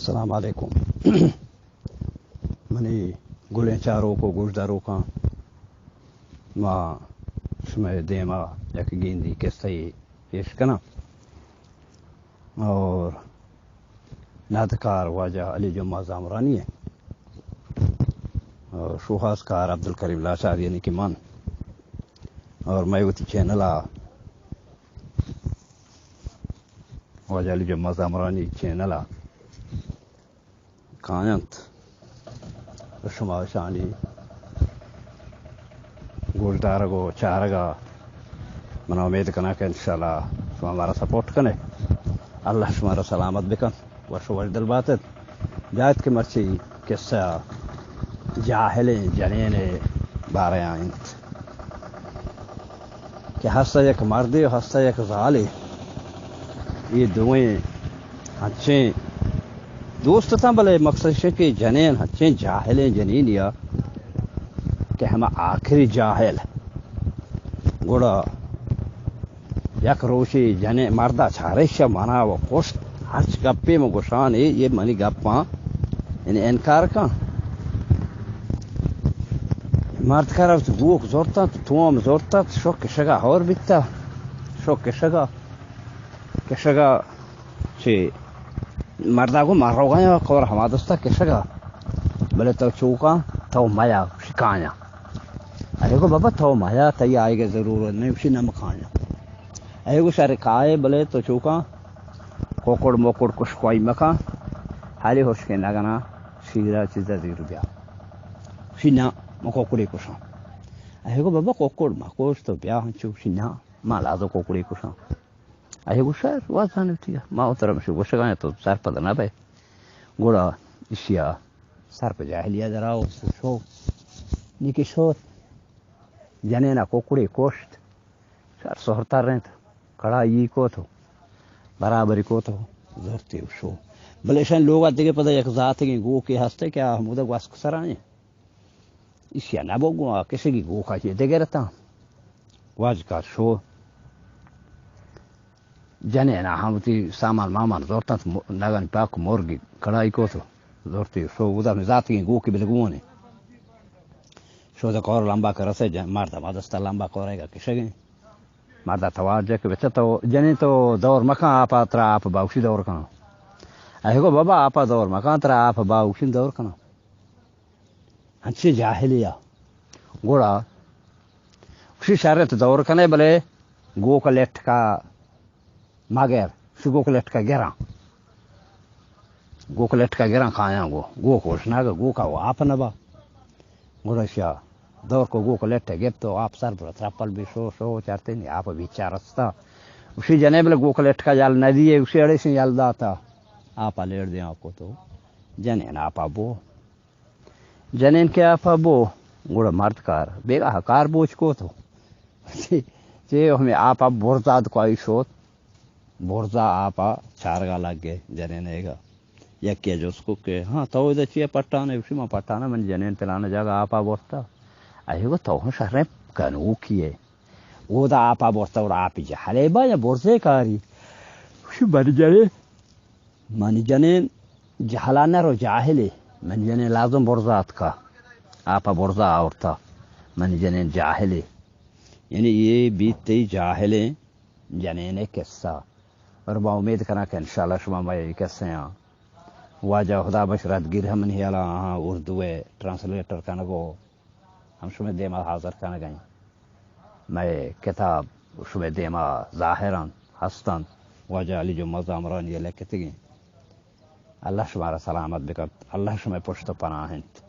السلام علیکم۔ منی گلیں چاروک و گوشداروکاں، ما شمئے دیما یک گیندی قصہ یے پیش کناں۔ اور نادکار واجہ علی جمعہ زامرانی ایں اور شوہازکار عبدالکریم لاچار، یعنی کہ من، اور مئے وتی چینل ءَ، واجہ علی جمعہ زامرانی چینل ءَ کاینت۔ شما اشانی گوشدارگ و چارگ ءَ من امید کناں کہ انشاءاللہ شما مارا سپورٹ کنے۔ اللہ شما را سلامت بکن، وش و وشدل بات ات۔ بیایت کہ مرچی قصہ جاہلیں جنین ءِ بارہ ءَ انت کہ ہستہ یک مردے و ہستہ یک زالے، اے دوئیں انچیں دوست اتاں، بلے مقصد اش کہ جنین انچیں جاہلیں جنینی ءَ کہ ہما آخری جاہل۔ گڑا یک روچے جنین مردا چارش منا و کشت، ہرچ گپے من گوشان اے، اے منی گپاں یعنی انکار کن۔ مرد کرا وتی گوک زرتنت، توم زرتنت، شو کشگا ہور بیتا، شو کشگا، کشگا چے مردا گو من روگا آں، کور ہما دستا کشگا، بلے تو چوکاں، تو میا، شکایاں۔ اے گو بابا تو میا، تئی آئیگے ضرورت نہیں، اشی نمکایاں۔ اے گو شر کائے، بلے تو چوکاں، کوکڑ موکڑ کش کوائی مکاں، حالی ہشکیں نگنا شیرا چیزا زیر بیا۔ اشی نا، من کوکڑے کشاں۔ اے گو بابا کوکڑ مکوش، تو بیا ہنچو، اشی نا، ما لازو کوکڑے کشاں۔ اے گو شر، وازانے تیا، ما ترا مشی گوشگاں تو سرپد نہ بے۔ گڑا اشیا سر پہ جاہلیا درا و شو، نی کہ شوت، جنینا کوکڑے کشت، سر سہر ترینت، کڑائی کوت و برابری کوت و زرتی و شو۔ بلے اشان لوگا دگہ پدا یک زاتگیں گوکے ہستے کہ آ ہمودا گوسک سرا ایں۔ ایشی ء نہ بگو آ کشگی گوکا چے دگر اتاں۔ واجکار شو۔ جنین ء ہم وتی سامان مامان زرتنت، م-، نگن پاک مرگی کڑائی کو تو زرتی شو۔ اودا ہمیں ذاتگیں گوکی بلگونے۔ شو دے کور لمبا کر رسے جن-، مرد ما دستا لمبا کورے گا کشگیں۔ مرد توار جے کہ بچہ تو جنین تو دور مکان آپا ترا آپ باوشی دور کنا۔ اے گو بابا آپا دور مکان ترا آپ باوشی دور کنا۔ انچیں جاہلے آ۔ گڑا گوشی شر انت دور کنے بلے گوک لٹکا مگر، گوشی گوک لٹکا گراں۔ گوک لٹکا گراں کایاں گو، گوک وشناگ گوکا و آپ نبا۔ گڑا شیا دور کو گوک لٹکا گپت و آپ سر برا ترپل بی شو شو چارتے نی آپ بیچار استا۔ گوشی جنے بلے گوک لٹکا یل ندیے، گوشی اڑے شن یل داتا۔ آپا لیڑ دیاں کو تو جنین آپا بو۔ جنین کہ آپا بو، گڑا مرد کار، بیگاہ کار بوچ کو تو۔ چے، چے ہمیں آپا برزاد کو آئی شوت، برزا آپا چارگا لگ گئے، جنین ایگا۔ یکی جس کو کہ، ہاں، تو ادا چیئے پٹانے؟ گوشی، ما پٹانا، من جنین پلانا جاگا آپا برتا۔ اے گو تو ہم شریں کنوکی ہے۔ اودا آپا برتا اور آپی جہلے با یا برزے کاری؟ گوشی، بری جنین منی جنین جہلا نہ رو جاہلے، منی جنین لازم برزا اتکا، آپا برزا آورتا، منی جنین جاہلے۔ یعنی اے بیت تئی جاہلیں جنین قصہ۔ اور ما امید کناں کہ انشاءاللہ شما مئے اے قصہ آں واجہ خدا بخش ردگیر ہم منی ہیالا آہاں اردو ء ٹرانسلیٹر کنگو ہم شمئے دیما حاضر کنگ ء انت۔ مئے کتاب شمئے دیما ظاہر انت، ہست انت۔ واجہ علی جمعہ زامرانی ء لکتگیں۔ اللہ شمارا سلامت بکنت، اللہ شمئے پشت و پناہ انت۔